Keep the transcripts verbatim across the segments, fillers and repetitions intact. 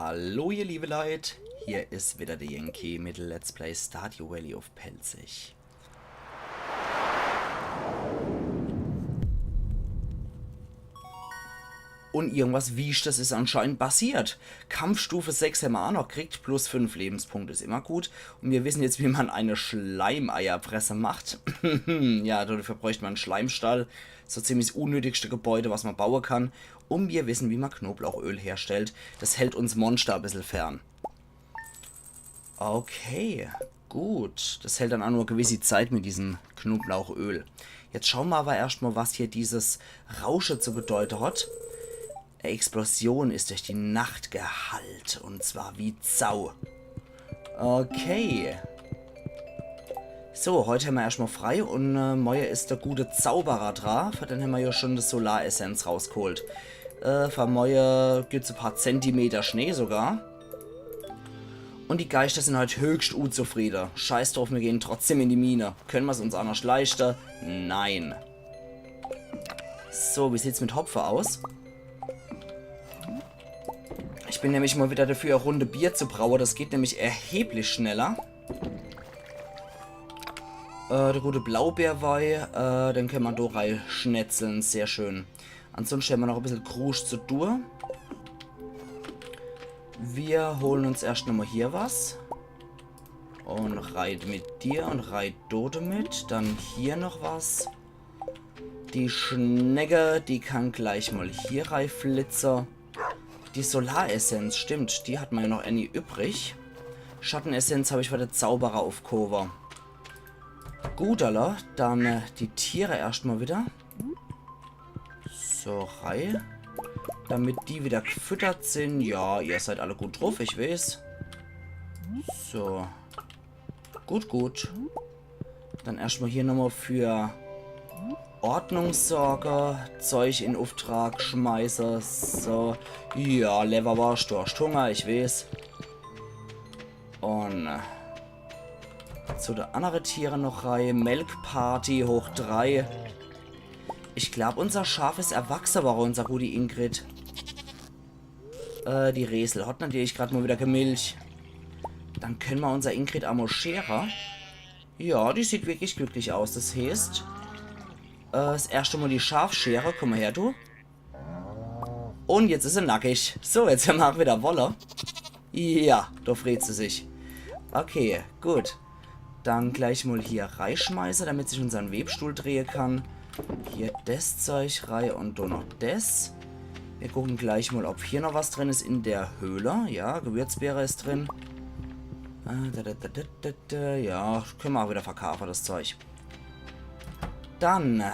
Hallo ihr liebe Leit, hier is wieder de Yankee mit Let's Play Stardew Valley uff Pälzisch. Un irgendwas Wieschtes is anscheinend passiert. Kampfstufe sechs hämmer aa noch kriegt, plus fünf Lebenspunkte is immer gut. Un mir wissen jetzt, wie mer e Schleimeierpresse macht. Ja, dafür bräucht mer en Schleimstall. So ziemlich s unnötigste Gebäude, was mer baue kann. Un mir wissen, wie mer Knoblauchöl herstellt. Des hält uns Monster e bissel fern. Okay, gut. Des hält dann aa nur e gewisse Zeit mit diesem Knoblauchöl. Jetzt schaue mer awwer erscht mol, was hier dieses Rausche zu bedeute hat. E Explosion is durch die Nacht gehallt, un zwar wie Sau. Okay. So, heut hämmer erscht mol frei un, äh, morje is de gute Zauberer dra. Für den hämmer jo schun de Solaressenz rausgeholt. Äh, für morje gibt's e paar Zentimeter Schnee sogar. Un die Geischter sin heut höchst unzufriede. Scheiß druff, mir gehn trotzdem in die Mine. Kenne mer's uns annerscht leischte? Nein. So, wie sieht's mit Hopfe aus? Ich bin nämlich mol wieder dafür, e Runde Bier zu braue. Des geht nämlich erheblich schneller. Äh, de gute Blaubeerwei, äh, den kenne mer do reischnetzle. Sehr schön. Ansunschte hämmer noch e bissel Kruscht zu tue. Mir holen uns erscht nochmol hier was. Un rei mit dir un rei do demit. Dann hier noch was. Die Schnecke, die kann gleich mol hier reiflitze. Die Solaressenz, stimmt, die hat mer jo noch ääni übrig. Schattenessenz hab ich für de Zauberer uffgehowe. Gut, alla, dann, äh, die Tiere erscht mol wieder. So, rei. Damit die wieder gfüttert sin. Ja, ihr seid alle gut druff, ich weeß. So. Gut, gut. Dann erscht mol hier nochmol für Ordnung sorge. Zeug in Ufftrag schmeiße. So. Ja, Lewwerworscht, du hascht Hunger, ich weeß. Un, äh, zu de annere Tiere noch rei. Melkparty hoch drei. Ich glaab, unser Schaf is erwachse, awwer unser gudi Ingrid. Äh, die Resel hat natürlich grad mol wieder Gemilch. Dann kenne mer unser Ingrid aa mol schere. Ja, die sieht wirklich glücklich aus. Des heeßt, äh, s erschte Mol die Schafschere. Kumm mol her, du. Un jetzt is se nackig. So, jetzt hämmer aa wieder Wolle. Ja, do freet se sich. Okay, gut. Dann gleich mol hier reischmeiße, damit sich unsern Webstuhl drehe kann. Hier des Zeug rei un do noch des. Mir gucken gleich mol, ob hier noch was drin is in der Höhle. Ja, Gewürzbeere is drin. Äh, da, da, da, da, da, da. Ja, kenne mer aa wieder verkaafe, des Zeug. Dann,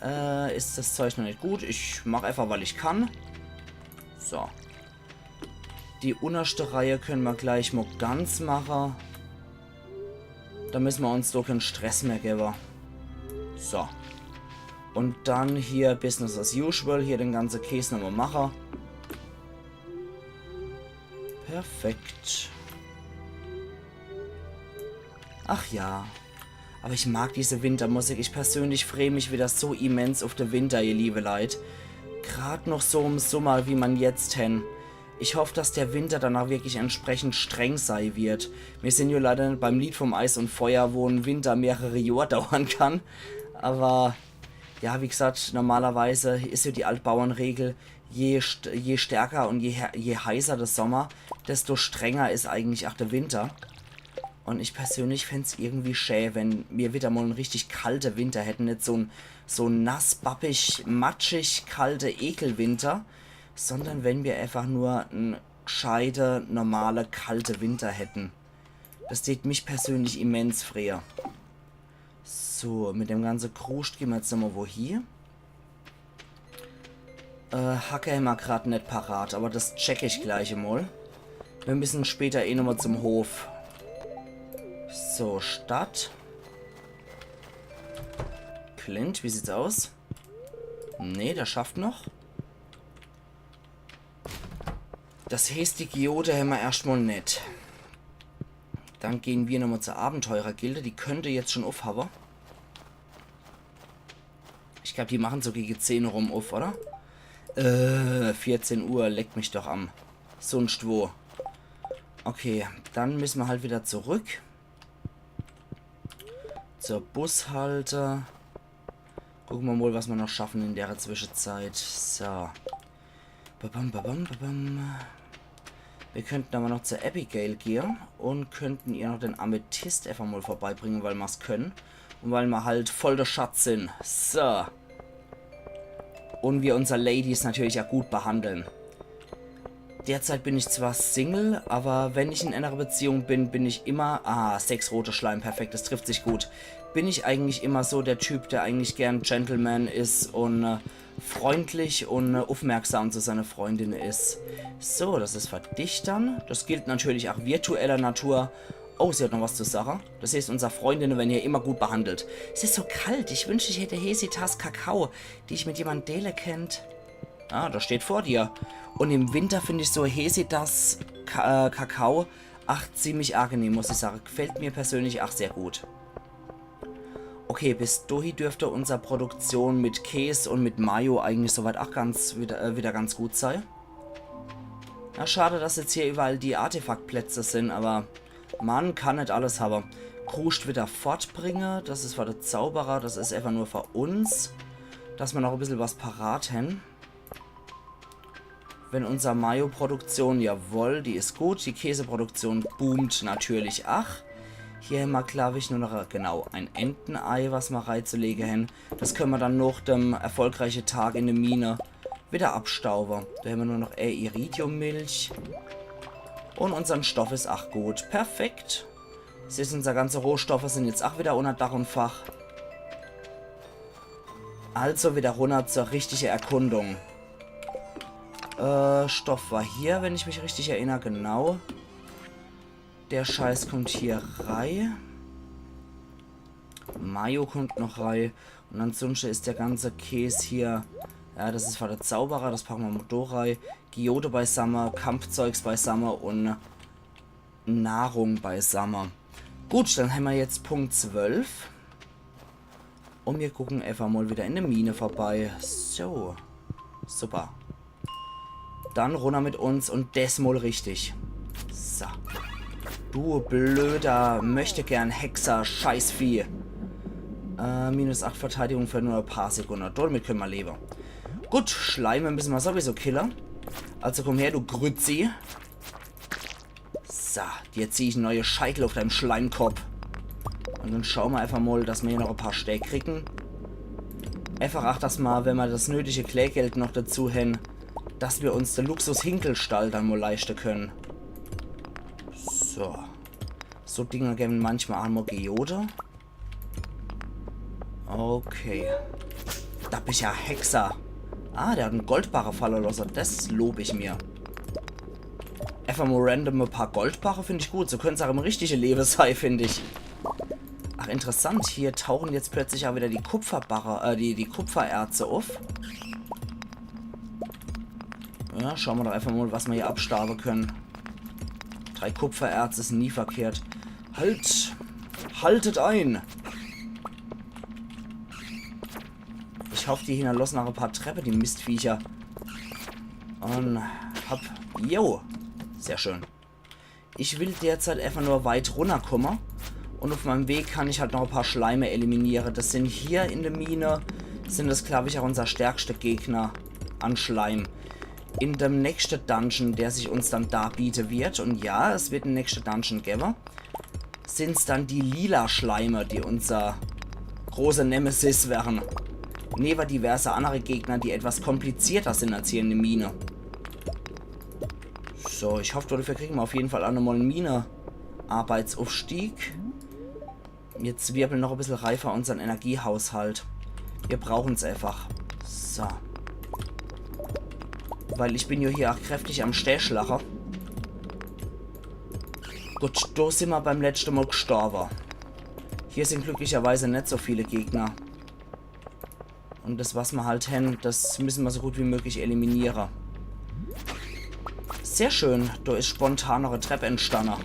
äh, is des Zeug noch net gut. Ich mach eefach, weil ich kann. So. Die unnerschte Reih kenne mer gleich mol ganz mache. Do misse mer uns doch kän Stress mehr gewwe. So. Un dann hier Business as usual. Hier den ganze Käs nochmol mache. Perfekt. Ach ja. Awwer ich mag diese Wintermusik. Ich persönlich free mich wieder so immens uff de Winter, ihr liebe Leit. Grad noch so im Summer, wie mer'n jetzt hen. Ich hoff, dass der Winter dann aa wirklich entsprechend streng sei wird. Mir sin jo leider net beim Lied vom Eis un Feuer, wo en Winter mehrere Johr dauern kann. Awwer ja, wie gesagt, normalerweise is jo die Altbauernregel, je st-, je stärker un je he-, je heißer de Summer, desto strenger is eigentlich aa de Winter. Un ich persönlich fänd's irgendwie schä, wenn mir wieder mol en richtig kalte Winter hätten. Net so en, so en nass, babbig, matschig, kalte Ekelwinter, sondern wenn mir eefach nur en gscheite, normale, kalte Winter hätten. Des tät mich persönlich immens freie. So, mit dem ganze Kruscht gehn mer jetzt nochmol wohie. Äh, Hacke hämmer grad net parat, awwer des check ich gleich emol. Mir misse später eh nochmol zum Hof. So, Stadt. Clint, wie sieht's aus? Nee, der schafft noch. Des heeßt, die Geode hämmer erscht mol net. Dann gehn mer nochmol zur Abenteurergilde. Die könnt jetzt schun uffhawwe. Ich glaab, die mache so gege zehn rum uff, oder? Äh, vierzehn Uhr, leck mich doch am. Sunscht wo. Okay, dann müsse mer halt wieder zurück zur Bushalte. Gucke mer mol, was mer noch schaffe in dere Zwischezeit. So. Babam, babam, babam. Mir könnte awwer noch zur Abigail gehe un könnte ihr noch den Amethyst efach mol vorbeibringe, weil mer's könne. Un weil mer halt voll de Schatz sin. So. Un mir unser Ladies natürlich aa gut behandle. Derzeit bin ich zwar Single, awwer wenn ich in enere Beziehung bin, bin ich immer, ah, sechs rote Schleim, perfekt, des trifft sich gut. Bin ich eigentlich immer so der Typ, der eigentlich gern Gentleman is un, äh, freundlich un, äh, uffmerksam zu seine Freundin is. So, des is fer dich dann. Des gilt natürlich aa virtueller Natur. Oh, sie hat noch was zu sache. Des heeßt, unser Freundinnen werre hier immer gut behandelt. Es is so kalt. Ich wünsch, ich hätt e heeßi Tass Kakao, die ich mit jemand deele kennt. Ah, des steht vor dir. Un im Winter find ich so heeßi Tass Ka äh, Kakao aa ziemlich angenehm, muss ich sage. Gefällt mir persönlich aa sehr gut. Okay, bis dohi dürft unser Produktion mit Käs un mit Mayo eigentlich soweit aa ganz wieder, äh, wieder ganz gut sei. Na, schade, dass jetzt hier überall die Artefaktplätze sin, awwer mer kann net alles hawwe. Kruscht wieder fortbringe, des is fer de Zauberer, des is efach nur fer uns, dass mer noch e bissel was parat hän. Wenn unser Mayo-Produktion, jawoll, die is gut, die Käseproduktion boomt natürlich aa. Hier hämmer, glaab ich, nur noch, äh, genau, e Entenei, was mer reizulege hän. Des könne mer dann noch dem erfolgreiche Tag in de Mine wieder abstaube. Do hämmer nur noch, äh, Iridiummilch. Un unsern Stoff is aa gut. Perfekt. Des heeßt, unser ganze Rohstoffe sin jetzt aa wieder unner Dach un Fach. Also wieder runner zur richtige Erkundung. Äh, Stoff war hier, wenn ich mich richtig erinner, genau. Der Scheiß kommt hier rei. Mayo kommt noch rei. Un ansunschte is der ganze Käs hier, ja, des is fer de Zauberer, des packe mer mol do rei. Geode beisamme, Kampfzeugs beisamme un Nahrung beisamme. Gut, dann hämmer jetzt Punkt zwölf. Un mir gucken efach mol wieder in de Mine vorbei. So. Super. Dann runner mit uns un des mol richtig. So. Du blöder Möchtegern-Hexer-Scheißvieh. Äh, minus acht Verteidigung fer nur e paar Sekunde. Domit könne mer lewe. Gut, Schleime müsse mer sowieso kille. Also komm her, du Grützi. So, dir zieh ich neie Scheitel uff deim Schleimkopp. Un dann schaue mer efach mol, dass mer hier noch e paar Stää kriegen. Efach aa, dass mer, wenn mer des nötige Klärgeld noch dezu hän, dass mer uns de Luxus-Hinkelstall dann mol leischte könne. So. So Dinger gewwe manchmol aa mol Geode. Okay. Dappischer Hexer. Ah, der hat en Goldbarre falle losse. Des lob ich mir. Efach mol random e paar Goldbarre find ich gut. So könnt's aa im richtige Lewe sei, find ich. Ach, interessant. Hier tauchen jetzt plötzlich aa wieder die Kupferbarre, äh, die, die Kupfererze uff. Ja, schaue mer doch efach mol, was mer hier abstaube könne. Drei Kupfererze is nie verkehrt. Halt! Haltet ein! Ich hoff, die hinnerlosse noch e paar Treppe, die Mistviecher. Un hopp. Jo. Sehr schön. Ich will derzeit efach nur weit runnerkumme. Un uff meim Weg kann ich halt noch e paar Schleime eliminiere. Des sin hier in de Mine, sin des, glaab ich, aa unser stärkste Gegner an Schleim. In dem nächste Dungeon, der sich uns dann darbiete wird, un ja, es wird en nächste Dungeon gewwe, sin's dann die lila Schleime, die unser große Nemesis wären. Newe diverse annere Gegner, die etwas komplizierter sin als hier in de Mine. So, ich hoff, dafür kriegen mer uff jeden Fall aa nochmol en Mine-Arbeitsuffstieg. Jetzt wirbeln noch e bissel reifer unsern Energiehaushalt. Mir brauchen's efach. So. Weil ich bin jo hier aa kräftig am Stäschlache. Gut, do sin mer beim letschte Mol gstorwe. Hier sin glücklicherweise net so viele Gegner. Un des, was mer halt hän, des müsse mer so gut wie möglich eliminiere. Sehr schön, do is spontan noch e Trepp entstanne.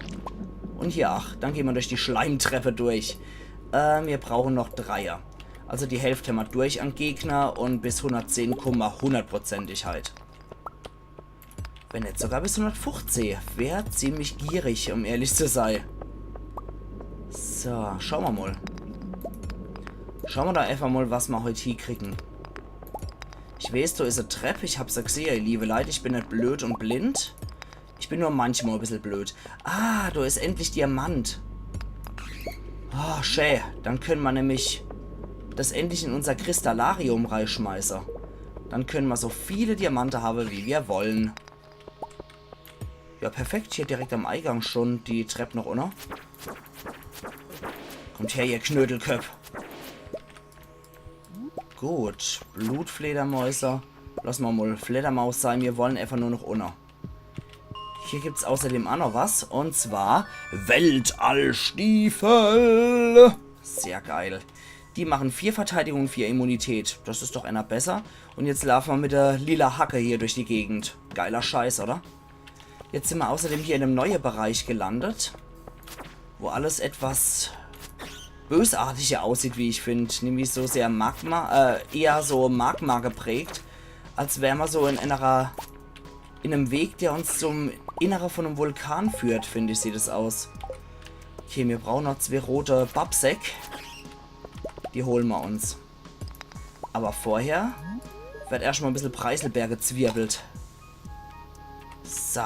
Un hier, ach, dann gehn mer durch die Schleimtreppe durch. Äh, mir brauchen noch Dreier. Also die Hälft hämmer durch an Gegner un bis hundertzehn kumme mer hundertprozentig halt. Wenn net sogar bis hundertfuchzeh. Wär ziemlich gierig, um ehrlich zu sei. So, schau ma mol. Schau ma doch eefach mol, was ma heut hiekriegen. Ich weeß, do is e Trepp, ich hab se gsehe, ihr liewe Leit, ich bin net blöd un blind. Ich bin nur manchmal e bissel blöd. Ah, do is endlich Diamant. Ah, schä. Dann könne ma nämlich das endlich in unser Kristallarium reischmeiße. Dann könne ma so viele Diamante hawe, wie wir wollen. Ja, perfekt. Hier direkt am Eigang schon die Trepp noch unner. Kommt her, ihr Knödelköpp. Gut, Blutfledermäuse. Lass ma mol Fledermaus sei, mir wollen eefach nur noch unner. Hier gibt's außerdem aa noch was, un zwar Weltallstiefel. Sehr geil. Die machen vier Verteidigung, vier Immunität. Das is doch ener besser. Un jetzt laafe ma mit der lila Hacke hier durch die Gegend. Geiler Scheiß, oder? Jetzt sin ma außerdem hier in em neue Bereich gelandet, wo alles etwas bösartiger aussieht, wie ich find. Nämlich so sehr Magma, äh, eher so Magma geprägt, als wär ma so in ener, in em Weg, der uns zum Innere von em Vulkan führt, find ich, sieht es aus. Okay, mir brauchen noch zwee rote Babsäck. Die holen ma uns. Aber vorher wird erscht mal e bissel Preiselbeer gezwirbelt. So.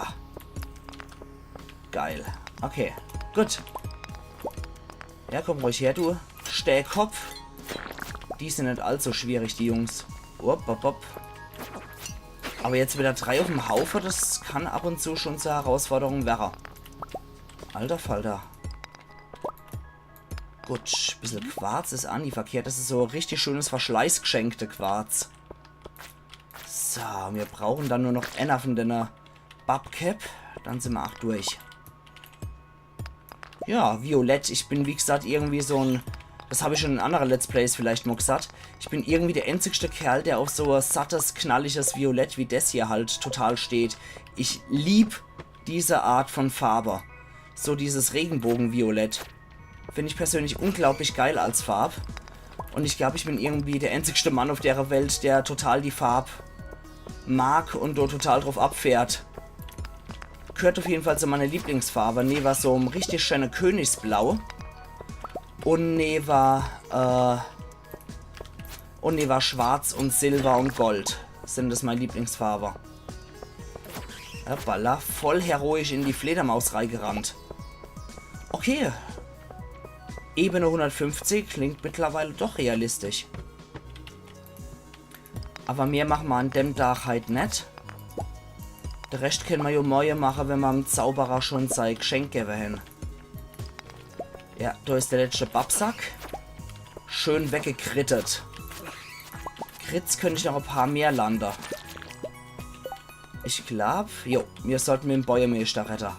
Geil. Okay, gut. Ja, komm ruhig her, du Stähkopf. Die sin net allzu schwierig, die Jungs. Upp, upp, upp. Aber jetzt wieder drei uff'm Haufe, das kann ab un zu schon zur Herausforderung werre. Alter Falter. Gut, bissel Quarz is aa nie verkehrt. Das is so richtig schönes verschleißgeschenkte Quarz. So, mir brauchen dann nur noch ener von denne Babkäpp. Dann sin ma ach durch. Ja, Violett. Ich bin, wie gesagt, irgendwie so en, das hab ich schon in annere Let's Plays vielleicht mal gesagt, ich bin irgendwie der einzigste Kerl, der auf so e sattes, knalliges Violett wie des hier halt total steht. Ich lieb diese Art von Farbe. So dieses Regenbogenviolett. Find ich persönlich unglaublich geil als Farb. Un ich glaub, ich bin irgendwie der einzigste Mann auf der Welt, der total die Farb mag un do total drauf abfährt. Gehört auf jeden Fall zu meiner Lieblingsfarbe. Newe so em richtig schöne Königsblau. Un newe, äh, un newe Schwarz un Silber un Gold sin das mei Lieblingsfarbe. Hoppala, voll heroisch in die Fledermaus reigerannt. Okay. Ebene hundertfünfzig klingt mittlerweile doch realistisch. Aber mehr mache ma an dem Tag halt net. De Rescht kenne ma jo morje mache, wenn ma em Zauberer schon sei Geschenk gewwe hen. Ja, do is der letschte Babsack. Schön weggekrittet. Crits könnt ich noch e paar mehr lande. Ich glaub, jo, mir sollten den Bäuermeeschter rette.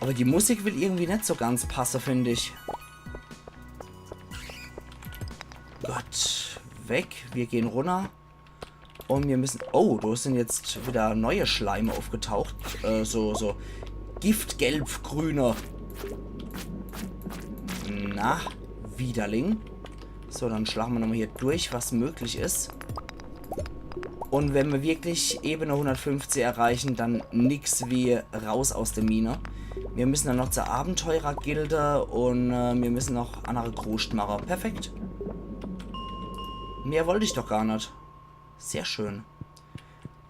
Aber die Musik will irgendwie net so ganz passe, find ich. Gut, weg. Wir gehen runner. Un mir müssen... Oh, do sin jetzt wieder neue Schleime aufgetaucht. Äh, so, so giftgelb-grüne. Na, Widerling. So, dann schlache ma nochmal hier durch, was möglich is. Un wenn ma wirklich Ebene hundertfünfzig erreichen, dann nix wie raus aus der Mine. Mir müssen dann noch zur Abenteurergilde un, äh, mir müssen noch annere Kruscht mache. Perfekt. Mehr wollt ich doch gar net. Sehr schön.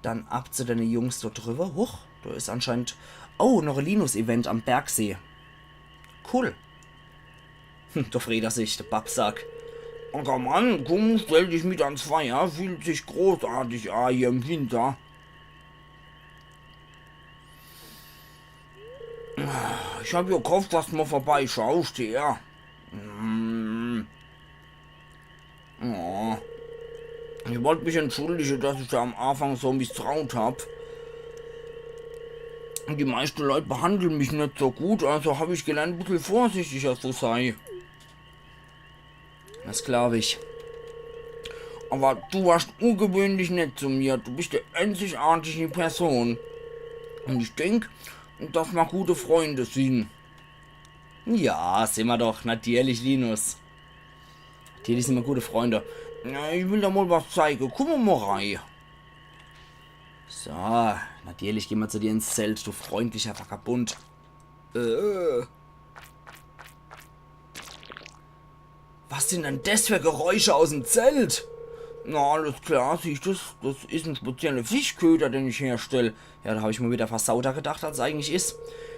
Dann ab zu denne Jungs do drüwwe. Huch, do is anscheinend... Oh, noch e Linus-Event am Bergsee. Cool. Hm, do freet er sich, de Babsack. Ackermann, kumm, stell dich mit ans Feier. Fühlt sich großartig a hier im Winter. Ich hab jo gehofft, dass du mal vorbeischaust, ja. Mm. Oh. Ich wollt mich entschuldige, dass ich da am Anfang so misstraut hab. Die meiste Leut behandeln mich net so gut, also hab ich gelernt, e bissel vorsichtiger zu sei. Das glaub ich. Aber du warst ungewöhnlich nett zu mir. Du bist e einzigartige Person. Und ich denk, dass ma gute Freunde sin. Ja, sin ma doch. Natürlich, Linus. Natürlich sin ma gute Freunde. Na, ich will da mal was zeige. Kumm mal rei. So, natürlich gehn mer zu dir ins Zelt, du freundlicher Vagabund. Äh. Was sin dann des für Geräusche aus'm Zelt? Na, alles klar, siehsch du's, des is en spezielle Fischköder, den ich herstell. Ja, do hab ich mer wieder versauter gedacht, als eigentlich is.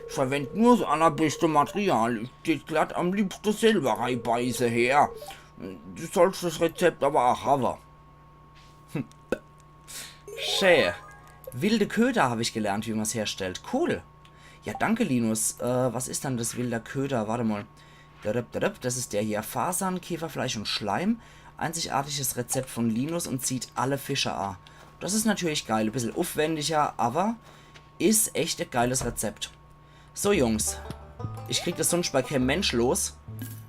Ich verwend nur s allerbeste Material. Ich dät glatt am liebste selwer reibeiße her. Du sollsch des Rezept awwer ach hawwe. Schä. Wilde Köder hab ich gelernt, wie mer's herstellt. Cool. Ja, danke, Linus. Äh, was is dann des wilder Köder? Wart emol. Döröp, döröp, des is der hier. Fasern, Käferfleisch und Schleim. Einzigartiges Rezept von Linus und zieht alle Fische a. Des is natürlich geil. E bissel uffwendiger, awwer is echt e geiles Rezept. So, Jungs. Ich krieg des sunscht bei keem Mensch los.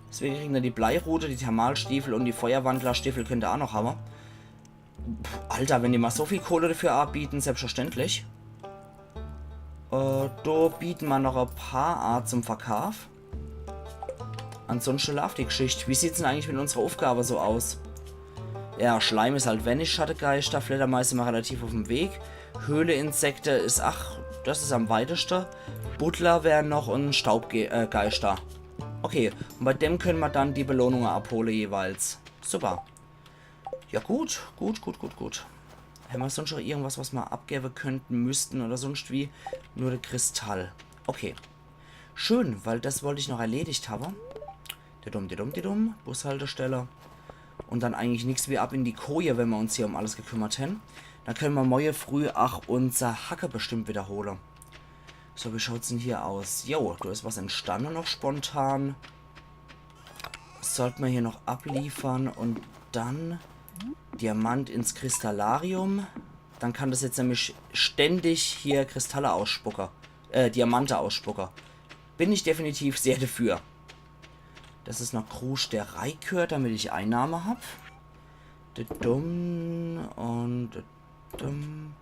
Deswege kriegen mer die Bleirute, die Thermalstiefel und die Feuerwandlerstiefel könnt er a noch hawwe. Pff, Alter, wenn die mol so viel Kohle dafür abieten, selbstverständlich. Äh, do bieten mer noch e paar a zum Verkaaf. Ansunschte laaft die Gschicht. Wie sieht's dann eigentlich mit unserer Uffgabe so aus? Ja, Schleim is halt wennig, Schattegeischter, Fledermäuse sin mer relativ uff'm Weg. Höhleinsekte is, ach, des is am weiteste. Buddler wären noch und Staubge-, äh, Geischter. Okay, und bei dem könne mer dann die Belohnunge abhole jeweils. Super. Ja gut, gut, gut, gut, gut. Hämmer sunscht noch irgendwas, was mer abgewwe könnten, müssten oder sunscht wie? Nur de Kristall. Okay. Schön, weil des wollt ich noch erledigt hawwe. Didum, didum, didum. Bushaltestelle. Und dann eigentlich nix wie ab in die Koje, wenn mer uns hier um alles gekümmert hän. Dann könne mer morje früh ach unser Hacke bestimmt wiederhole. So, wie schaut's dann hier aus? Jo, do is was entstanne noch spontan. Sollt mer hier noch abliefern und dann Diamant ins Kristallarium. Dann kann des jetzt nämlich ständig hier Kristalle ausspucke. Äh, Diamante ausspucke. Bin ich definitiv sehr dafür. Des is noch Krusch, der reigheert, damit ich Einnahme hab. Didum und didum.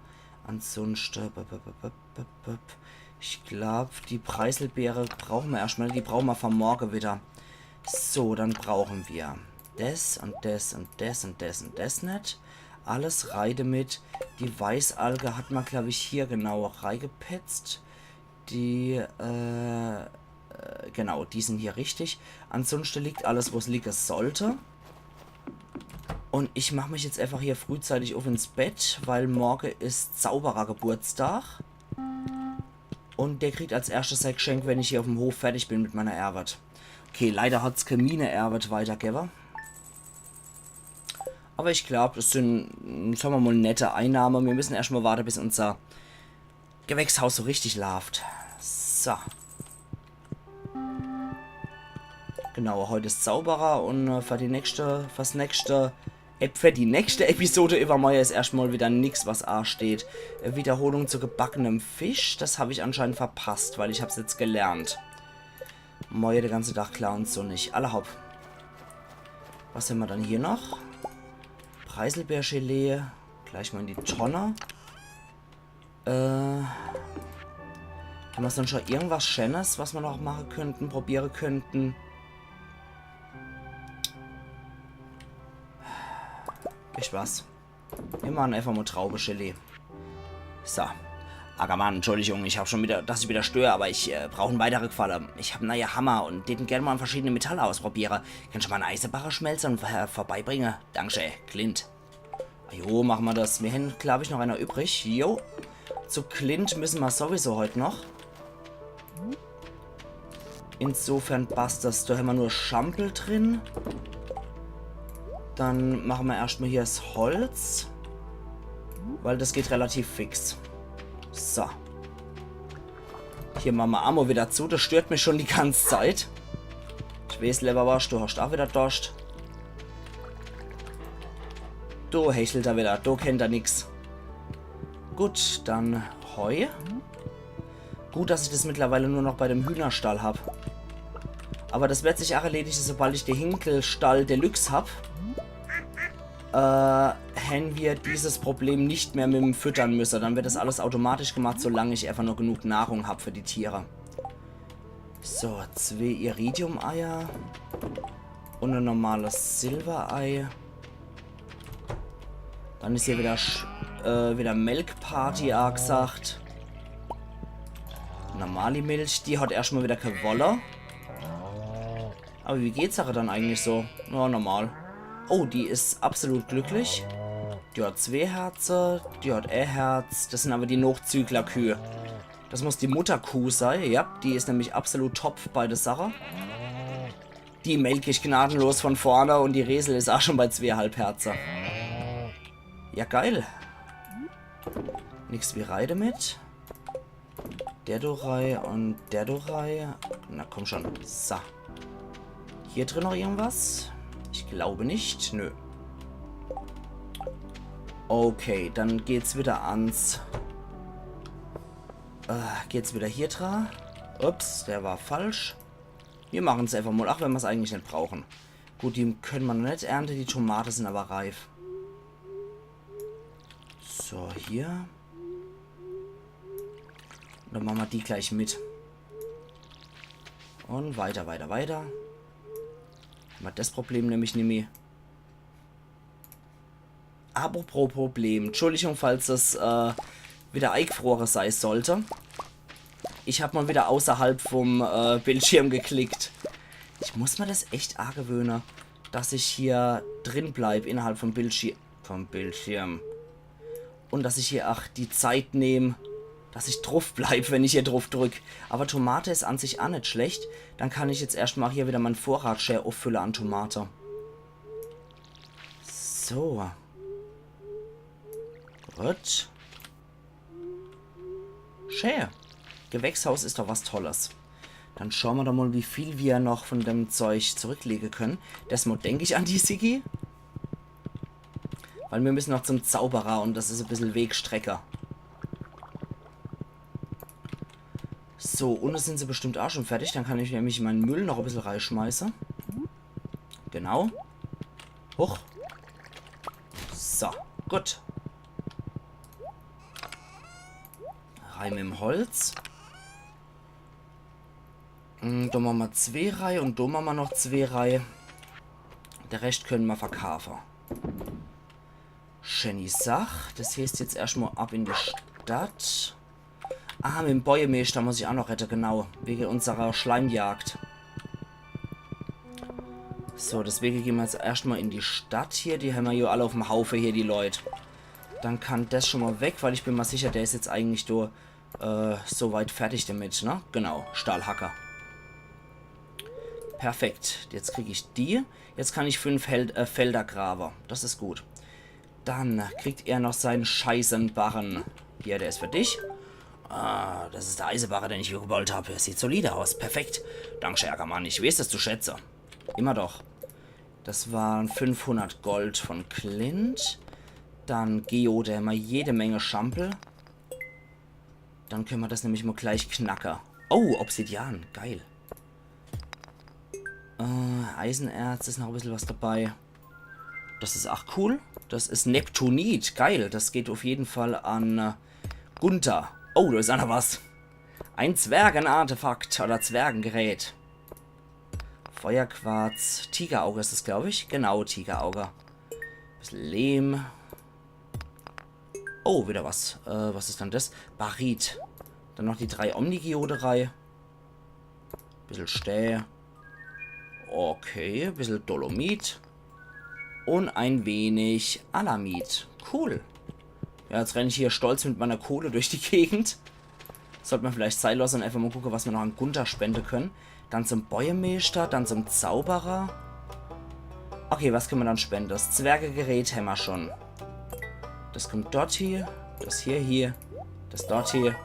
Ansunschte, b- b- b- b- b- b- ich glaub, die Preiselbeere brauche mer erscht mol, die brauche mer für morje wieder. So, dann brauche mer des und des und des und des und des net. Alles rei demit. Die Weißalge hat mer, glaub ich, hier genau reigepetzt. Die, äh, äh, genau, die sin hier richtig. Ansunschte liegt alles, wo's liege sollt. Und ich mach mich jetzt einfach hier frühzeitig uff ins Bett, weil morje is Zauberergeburtstag. Und der kriegt als erschtes sei Gschenk, wenn ich hier uff'm Hof fertig bin mit meiner Ärwet. Okay, leider hat's kee Mine-Ärwet weitergewwe. Aber ich glaub, des sin, sage mer mol, nette Einnahme. Mir müssen erscht mol warte, bis unser Gewächshaus so richtig laaft. So. Genau, heut is Zauberer und, äh, für die nächste, fürs nächste, äh, für die nächste Episode iwwermorje is erscht mol wieder nix, was asteht. Äh, Wiederholung zu gebackenem Fisch, des hab ich anscheinend verpasst, weil ich hab's jetzt gelernt. Morje de ganze Tag klar und sunnig. Alla hopp. Was hämmer dann hier noch? Preiselbeergelee. Gleich mol in die Tonne. Äh, hämmer sunscht noch irgendwas Scheenes, was mer noch mache könnten, probiere könnten? Weescht was? Mir mache einfach mol Traubegelee. So. Ackermann, Entschuldigung, ich hab schon wieder, dass ich wieder störe, aber ich, äh, brauch e weitere Qualle. Ich hab e neie Hammer und däten gern mol verschiedene Metalle ausprobiere. Kannsch du mol en Eisebarre schmelze und, äh, vorbeibringe? Dankeschön, Clint. Jo, mache mer des. Mir hän, glaub ich, noch einer übrig. Jo. Zu Clint müsse mer sowieso heut noch. Insofern passt des. Do hämmer nur Schampel drin. Dann mache mer erscht mol hier 's Holz. Weil des geht relativ fix. So. Hier mache mer Ammo wieder zu. Des stört mich schon die ganze Zeit. Ich weeß, Lewwerworscht, du hascht ach wieder Dorscht. Do hechelt er wieder. Do kennt er nix. Gut, dann Heu. Gut, dass ich des mittlerweile nur noch bei dem Hühnerstall hab. Aber des werd sich ach erledige, sobald ich de Hinkelstall Deluxe hab. Äh, hän mer dieses Problem net mehr mit em Füttern müsse. Dann werd des alles automatisch gemacht, solang ich einfach nur genug Nahrung hab für die Tiere. So, zwee Iridium-Eier. Und e normales Silberei. Dann is hier wieder Sch-, äh, wieder Melkparty agsagt. Normali Milch, die hat erschtmol wieder kee Wolle. Aber wie geht's erer dann eigentlich so? Ja, normal. Oh, die is absolut glücklich. Die hat zwee Herze, die hat e Herz. Das sin aber die Nochzüglerküh. Das muss die Mutterkuh sei. Ja, die is nämlich absolut top bei der Sache. Die melk ich gnadenlos von vorne und die Resel is auch schon bei zweehalb Herze. Ja, geil. Nix wie rei damit. Der do rei und der do rei. Na komm schon. So. Hier drin noch irgendwas? Ich glaube nicht. Nö. Okay, dann geht's wieder ans... Äh, geht's wieder hier dra? Ups, der war falsch. Wir machen's einfach mal, auch wenn mer's eigentlich net brauchen. Gut, die können mer noch net ernte, die Tomate sin aber reif. So, hier. Dann mache mer die gleich mit. Und weiter, weiter, weiter. Hämmer das Problem nämlich nimmi. Apropos Problem. Entschuldigung, falls das, äh, wieder eigfrore sei sollte. Ich hab mal wieder außerhalb vom, äh, Bildschirm geklickt. Ich muss mer das echt agewöhne, dass ich hier drin bleib innerhalb vom Bildschirm. Vom Bildschirm. Und dass ich hier ach die Zeit nehm, dass ich druff bleib, wenn ich hier druff drück. Aber Tomate is an sich ach net schlecht. Dann kann ich jetzt erscht mal hier wieder mein Vorratsschee uffülle an Tomate. So. Gut. Schee. Gewächshaus is doch was Tolles. Dann schaue mer doch mal, wie viel wir noch von dem Zeug zurücklege können. Desmol denk ich an die, Siggi. Weil wir müssen noch zum Zauberer und das is e bissel Wegstrecke. So, unne sin se bestimmt auch schon fertig. Dann kann ich nämlich meinen Müll noch e bissel reischmeiße. Genau. Hoch. So, gut. Rei mit dem Holz. Hm, do mache mer zwee Rei und do mache mer noch zwee Rei. Der Rescht können mer verkaafe. Schäni Sach. Das heeßt jetzt erscht mal ab in die Stadt. Ah, mit dem Bäuermeeschter muss ich auch noch rette, genau. Wege unserer Schleimjagd. So, deswege gehn mer jetzt erscht mal in die Stadt hier. Die hämmer jo alle uffm Haufe hier, die Leut. Dann kann das schon mal weg, weil ich bin mal sicher, der is jetzt eigentlich do, äh, so weit fertig damit, ne? Genau, Stahlhacker. Perfekt, jetzt krieg ich die. Jetzt kann ich fünf Hel äh, Felder grabe. Das is gut. Dann kriegt er noch seinen Scheißenbarren. Hier, der is für dich. Ah, das is der Eisebarre, den ich mir gebaut hab. Er sieht solide aus. Perfekt. Danke, Ackermann. Ich weeß das zu schätze. Immer doch. Das waren fünfhundert Gold von Clint. Dann Geode hämmer jede Menge Schampel. Dann können mer das nämlich mal gleich knacke. Oh, Obsidian. Geil. Äh, Eisenerz is noch e bissel was dabei. Das is ach cool. Das is Neptunit. Geil. Das geht auf jeden Fall an, äh, Gunther. Oh, do is ach noch was. Ein Zwergenartefakt oder Zwergengerät. Feuerquarz. Tigerauge is das, glaub ich. Genau, Tigerauge. Bissel Lehm. Oh, wieder was. Äh, was is dann das? Barit. Dann noch die drei Omnigeode rei. Bissel Stää. Okay, bissel Dolomit. Und ein wenig Alamit. Cool. Ja, jetzt renn ich hier stolz mit meiner Kohle durch die Gegend. Sollt mer vielleicht sei losse und einfach mal gucke, was mer noch an Gunther spende können. Dann zum Bäuermeeschter, dann zum Zauberer. Okay, was können mer dann spende? Das Zwergegerät hämmer schon. Das kommt dort hier, das hier, hier, das dort hier.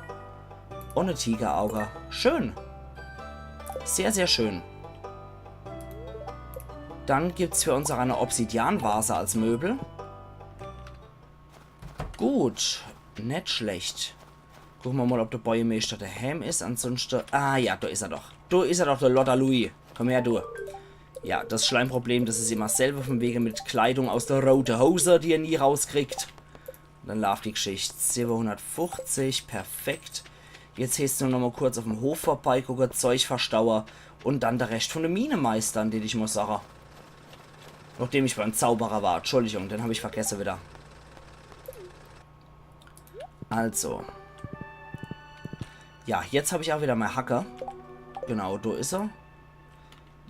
Und e Tigerauge. Schön. Sehr, sehr schön. Dann gibt's für uns auch eine Obsidianvase als Möbel. Gut, net schlecht. Gucke mer mal, ob der Bäuermeeschter dehäm is. Ansonschte, ah ja, do is er doch. Do is er doch, der Lotter Louis. Komm her, du. Ja, das Schleimproblem, das is immer dasselbe, von wege mit Kleidung aus der rote Hose, die er nie rauskriegt. Dann laaft die Geschicht. Silberhundertfünfzig, perfekt. Jetzt heeßt's nur noch mal kurz uffm Hof vorbeigucke, Zeug verstaue und dann der Rescht von de Mine meistere, den ich muss sache. Nachdem ich beim Zauberer war, Entschuldigung, den hab ich vergesse wieder. Also. Ja, jetzt hab ich auch wieder mei Hacke. Genau, do is er.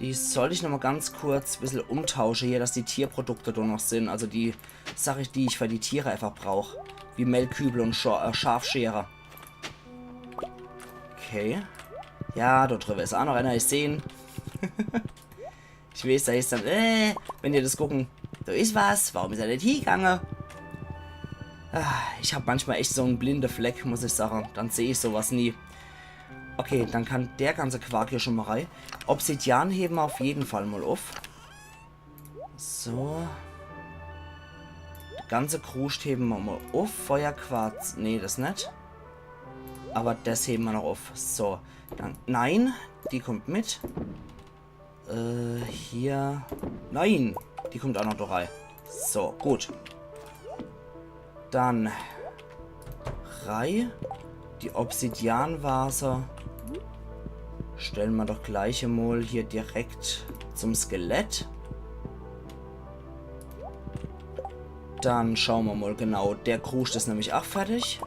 Die soll ich nochmal ganz kurz bissel umtausche hier, dass die Tierprodukte do noch sin. Also die Sache, die ich für die Tiere einfach brauch. Wie Melkkübel und Scha äh, Schafschere. Okay. Ja, do driwwe is auch noch einer. Ich seh en. Ich weeß, da is dann, äh, wenn ihr das gucken, da is was, warum is er net hiegange? Ah, ich hab manchmal echt so en blinde Fleck, muss ich sagen. Dann seh ich sowas nie. Okay, dann kann der ganze Quark hier schon mal rei. Obsidian heben wir auf jeden Fall mal auf. So. Ganze Kruscht heben wir mal auf. Feuerquarz, nee, das net. Aber das heben wir noch auf. So, dann, nein, die kommt mit. Äh, hier. Nein! Die kommt auch noch do rei. So, gut. Dann rei. Die Obsidianvase stellen wir doch gleich emol hier direkt zum Skelett. Dann schauen wir mal genau. Der Kruscht is nämlich auch fertig.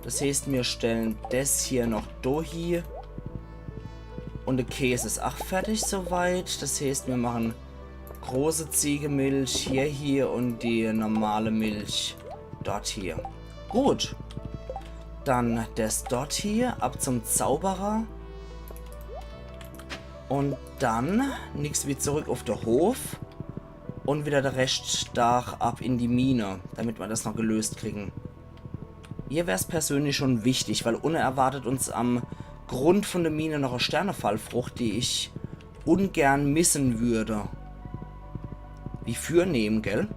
Das heeßt, mir stellen das hier noch do hie. Und der Käs is auch fertig soweit. Das heeßt, mir machen große Ziegemilch hier, hier und die normale Milch dort hier. Gut. Dann das dort hier, ab zum Zauberer. Und dann nix wie zurück auf der Hof. Und wieder der Rescht Dach ab in die Mine, damit wir das noch gelöst kriegen. Hier wär's persönlich schon wichtig, weil unerwartet uns am Grund von der Mine noch e Sternefallfrucht, die ich ungern missen würde. Wie fürnehm, gell?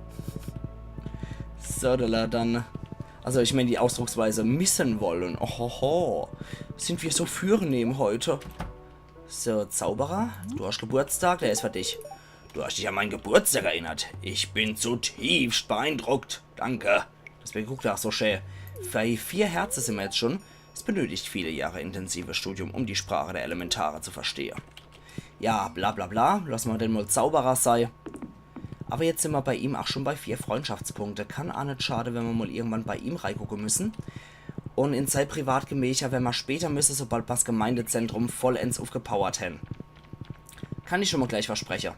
So, da dann. Also ich mein die Ausdrucksweise missen wollen. Ohoho. Sind wir so fürnehm heute? So, Zauberer, du hast Geburtstag, der is für dich. Du hast dich an meinen Geburtstag erinnert. Ich bin zutiefst beeindruckt. Danke. Das beguckt auch so schä. Bei vier Herze sind wir jetzt schon. Es benötigt viele Jahre intensives Studium, um die Sprache der Elementare zu verstehen. Ja, bla bla bla. Lass mal den mal Zauberer sei. Aber jetzt sind wir bei ihm auch schon bei vier Freundschaftspunkte. Kann auch net schade, wenn wir mal irgendwann bei ihm reigucke müssen. Und in sei Privatgemächer, wenn wir später müssen, sobald mer's Gemeindezentrum vollends aufgepowert hen. Kann ich schon mal gleich versprechen.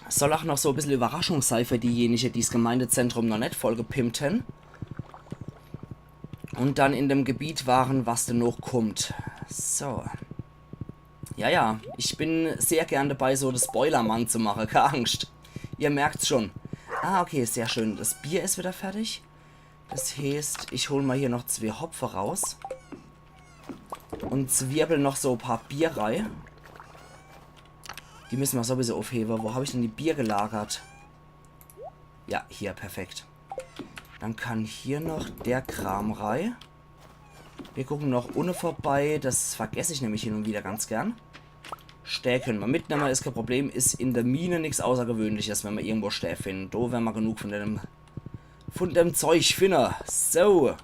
Soll auch noch so e bissel Überraschung sei für diejenige, die's Gemeindezentrum noch net vollgepimpt hen. Und dann in dem Gebiet waren, was dann noch kommt. So. Ja, ja, ich bin sehr gern dabei, so das Spoilermann zu machen, keine Angst. Ihr merkt's schon. Ah, okay, sehr schön. Das Bier is wieder fertig. Das heeßt, ich hol mal hier noch zwee Hopfe raus. Und zwirbel noch so e paar Bier rei. Die müssen wir sowieso aufheben. Wo hab ich denn die Bier gelagert? Ja, hier, perfekt. Dann kann hier noch der Kram rei. Wir gucken noch unne vorbei. Das vergess ich nämlich hin und wieder ganz gern. Stää können wir mitnehmen, is kein Problem. Is in der Mine nix Außergewöhnliches, wenn wir irgendwo Stää finden. Do werden wir genug von dem, von dem Zeug finden. So.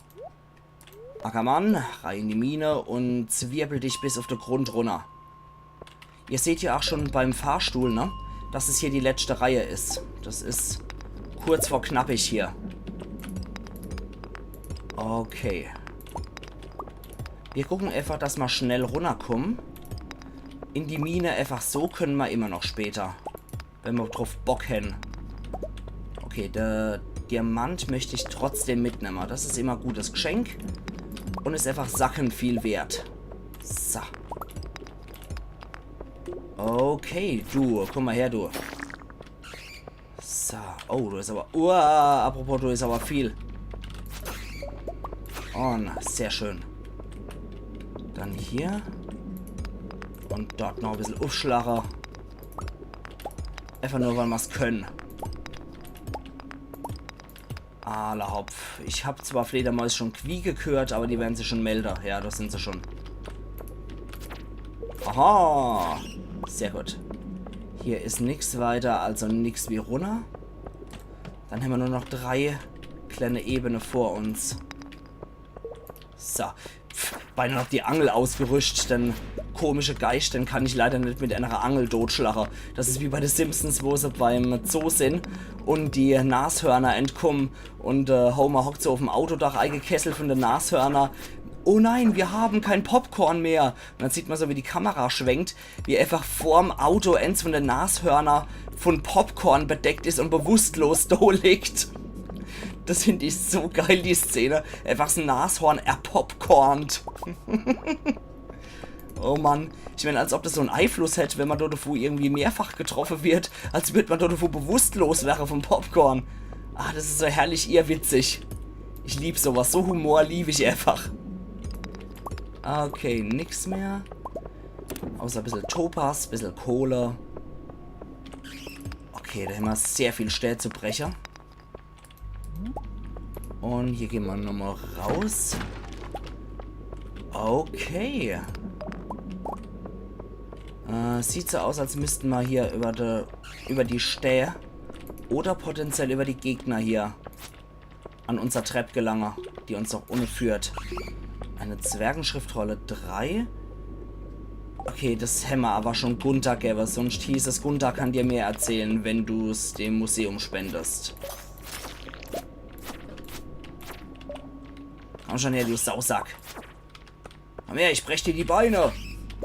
Ackermann, rei in die Mine und zwirbel dich bis auf den Grund runner. Ihr seht ja auch schon beim Fahrstuhl, ne, dass es hier die letzte Reihe is. Das is kurz vor knappig hier. Okay. Wir gucken einfach, dass ma schnell runnerkommen. In die Mine einfach so können ma immer noch später. Wenn ma drauf Bock hän. Okay, der Diamant möcht ich trotzdem mitnemme. Das is immer e gutes Geschenk. Und is einfach Sachen viel wert. So. Okay, du, komm mal her, du. So. Oh, do is aber... Uah, apropos, do is aber viel. Und sehr schön. Dann hier. Und dort noch e bissel ufschlache. Einfach nur, weil ma's können. Alla hopp. Ich hab zwar Fledermäus schon quieke gehört, aber die werden sich schon melde. Ja, do sind se schon. Aha. Sehr gut. Hier is nix weiter, also nix wie runner. Dann hämmer nur noch drei kleine Ebene vor uns. So. Pff, beinahe noch die Angel ausgerüscht, den komische Geischt, den kann ich leider net mit enere Angel dotschlache. Das is wie bei de Simpsons, wo se beim Zoo sin un die Nashörner entkumme un, äh, Homer hockt so uffm Autodach eigekesselt vun de Nashörner. „Oh nein, wir haben kein Popcorn mehr.“ Un dann sieht ma so, wie die Kamera schwenkt, wie einfach vorm Auto ens vun de Nashörner vun Popcorn bedeckt is un bewusstlos do liegt. Das find ich so geil, die Szene. Einfach so e Nashorn erpopcornt. Oh Mann. Ich mein, als ob das so en Eifluss hätt, wenn ma do devun irgendwie mehrfach getroffe wird, als würd ma do devun bewusstlos werre vum Popcorn. Ah, das is so herrlich irrwitzig. Ich lieb sowas. So Humor lieb ich einfach. Okay, nix mehr. Außer e bissel Topas, e bissel Kohle. Okay, do hämmer sehr viel Stää zu breche. Un hier gehn ma nochmal raus. Okay. Äh, sieht so aus, als müssten ma hier über die, über die Stää oder potenziell über die Gegner hier an unser Trepp gelange, die uns noch unne führt. Eine Zwergenschriftrolle drei. Okay, das hämmer aber schon Gunther gewwe, sonst hieß es, Gunther kann dir mehr erzählen, wenn du's dem Museum spendest. Komm schon her, du Sausack. Komm her, ich brech dir die Beine.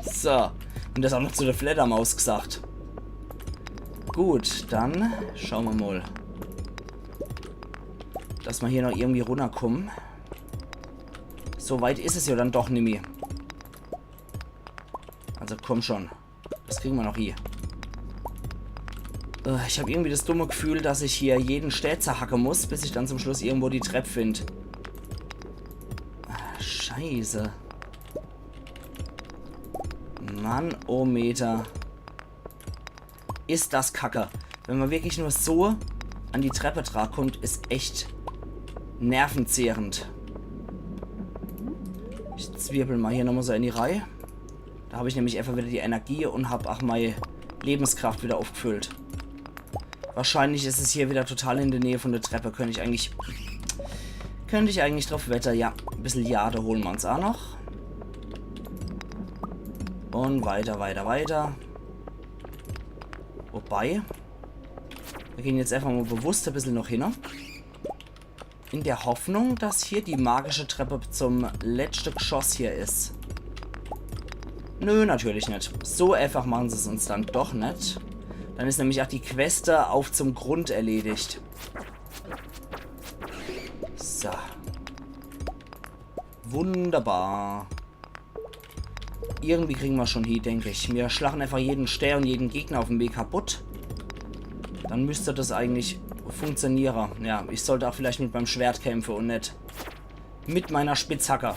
So. Un das auch noch zu der Fledermaus gesagt. Gut, dann schaue ma mal, dass ma hier noch irgendwie runnerkumme. So weit is es ja dann doch nimmi. Also komm schon. Das kriegen ma noch hie. Äh, ich hab irgendwie das dumme Gefühl, dass ich hier jeden Stää zerhacke muss, bis ich dann zum Schluss irgendwo die Trepp find. Ah, Scheiße. Mann, oh Meter. Is das kacke. Wenn ma wirklich nur so an die Trepp dra kummt, is echt nervenzehrend. Ich zwirbel ma hier nochmal so in die Reih. Do hab ich nämlich einfach wieder die Energie un hab auch mei Lebenskraft wieder aufgefüllt. Wahrscheinlich is es hier wieder total in der Nähe von der Treppe. Könnt ich eigentlich, könnt ich eigentlich drauf wette. Ja, e bissel Jade hole ma uns auch noch. Un weiter, weiter, weiter. Wobei, wir gehen jetzt einfach mal bewusst e bissel noch hin. In der Hoffnung, dass hier die magische Treppe zum letschte Geschoss hier is. Nö, natürlich net. So einfach machen se's uns dann doch net. Dann is nämlich auch die Queste auf zum Grund erledigt. So. Wunderbar. Irgendwie kriegen ma's schon hie, denk ich. Mir schlachen einfach jeden Stää un jeden Gegner auf'm Weg kaputt. Dann müsst das eigentlich funktioniere. Ja, ich sollt auch vielleicht mit meim Schwert kämpfe un net mit meiner Spitzhacke.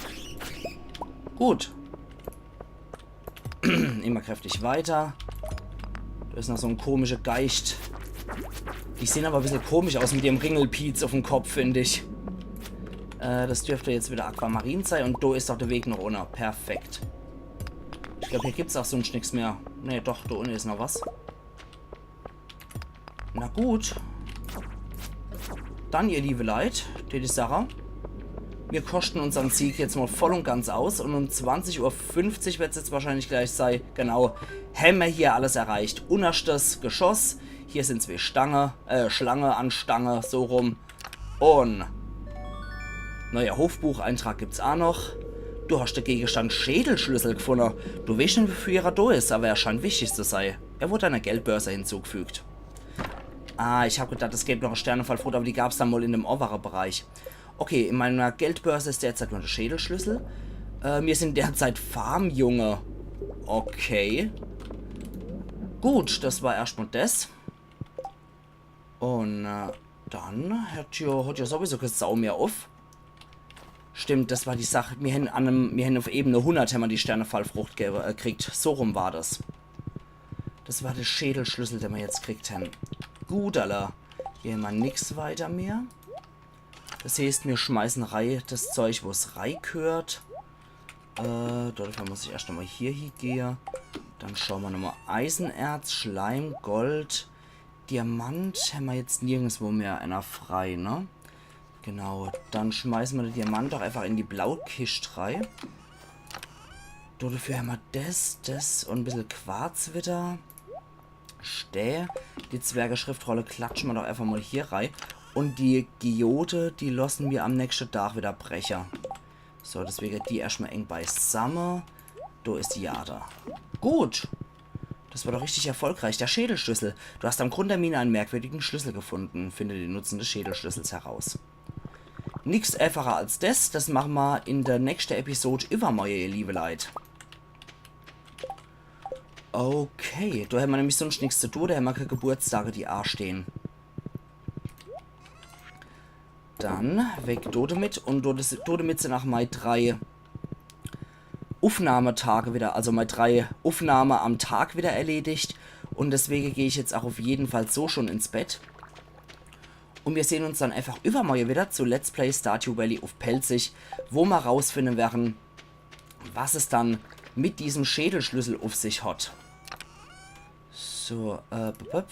Gut. Immer kräftig weiter. Do is noch so en komische Geischt. Die sehn aber e bissel komisch aus mit ihrem Ringelpiez auf'm Kopf, find ich. Äh, das dürft jetzt wieder Aquamarin sei un do is doch der Weg noch runner. Perfekt. Ich glaub, hier gibt's auch sonst nix mehr. Nee, doch, do unne is noch was. Na gut. Dann, ihr liebe Leit, die, die Sache. Wir koschten unsern Sieg jetzt mal voll un ganz aus un um zwanzig Uhr fünfzig wird's jetzt wahrscheinlich gleich sei. Genau, hämmer hier alles erreicht. Unnerschtes Geschoss. Hier sin zwee Stange, äh, Schlange an Stange, so rum. Un neuer Hofbucheintrag gibt's a noch. Du hast de Gegenstand Schädelschlüssel gefunne. Du weescht net, wofür er do is, aber er scheint wichtig zu sei. Er wurde deiner Geldbörse hinzugefügt. Ah, ich hab gedacht, es gäb noch e Sternefallfrucht, aber die gab's dann wohl in dem obere Bereich. Okay, in meiner Geldbörse is derzeit nur de Schädelschlüssel. Äh, mir sin derzeit Farmjunge. Okay. Gut, das war erscht mal des. Un, äh, dann hört ja, hört ja sowieso kä Sau mehr uff. Stimmt, das war die Sach. Mir hän an em, mir hän auf Ebene hundert hämmer die Sternefallfrucht ge-, äh, kriegt. So rum war das. Das war de Schädelschlüssel, den mir jetzt kriegt hän. Gut, alla. Hier hämmer nix weiter mehr. Das heeßt, mir schmeißen rei das Zeug, wo's rei gehört. Äh, dafür muss ich erscht nochmal hier hiegehe. Dann schaue mer nochmal Eisenerz, Schleim, Gold, Diamant hämmer jetzt nirgendswo mehr einer frei, ne? Genau, dann schmeißen mer de Diamant doch einfach in die blaue Kischt rei. Do, dafür hämmer des, des un e bissel Quarz widder. Stää. Die Zwerge-Schriftrolle klatsche mer doch äfach mol hier rei. Un die Geode, die losse mer am nächschte Dag widder breche. So, deswege die erscht mol eng beisamme. Do is die Jade. Gut. Des war doch richtig erfolgreich. Der Schädelschlüssel. Du hast am Grund der Mine einen merkwürdigen Schlüssel gefunden. Finde den Nutzen des Schädelschlüssels heraus. Nix äfacher als des. Des mache mer in de nächschte Episod iwwermorje, ihr liewe Leit. Okay, do hämmer nämlich sunscht nix zu tu, do hämmer kä Geburtsdage, die astehe. Dann weg do demit un do, des, do demit sin ach mei drei Uffnahmetage widder, also mei drei Uffnahme am Tag widder erledigt. Un deswege geh ich jetzt ach uff jeden Fall so schun ins Bett. Un mir sehn uns dann äfach iwwermorje widder zu Let's Play Stardew Valley uff Pälzisch, wo mer rausfinne werre, was es dann mit diesem Schädelschlüssel uff sich hat. So, äh, bup, bup.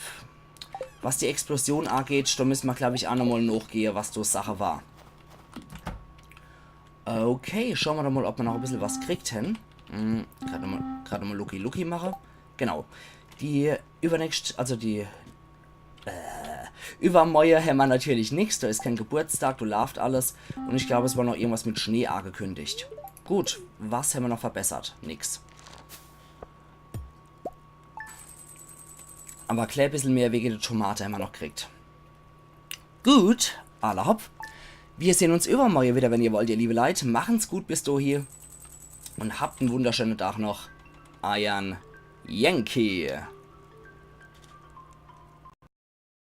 Was die Explosion ageht, do misse mer, glaab ich, ach nochmol nochgehe, was do Sache war. Okay, schaue mer doch mol, ob mer noch e bissel was kriegt hän. Hm, grad mol, grad mol Lucky Lucky mache. Genau. Die iwwernächscht, also die, äh, iwwermorje hämmer natürlich nix, do is kä Geburtsdag, do laaft alles. Un ich glaab, es war noch irgendwas mit Schnee agekündigt. Gut, was hämmer noch verbessert? Nix. Awwer e klää bissel mehr wege de Tomate hämmer noch kriegt. Gut, alla hopp. Mir sehn uns iwwermorje widder, wenn ihr wollt, ihr liewe Leit. Machen's gut bis dohie. Un habt en wunderschäne Dag noch. Eiern Yankee.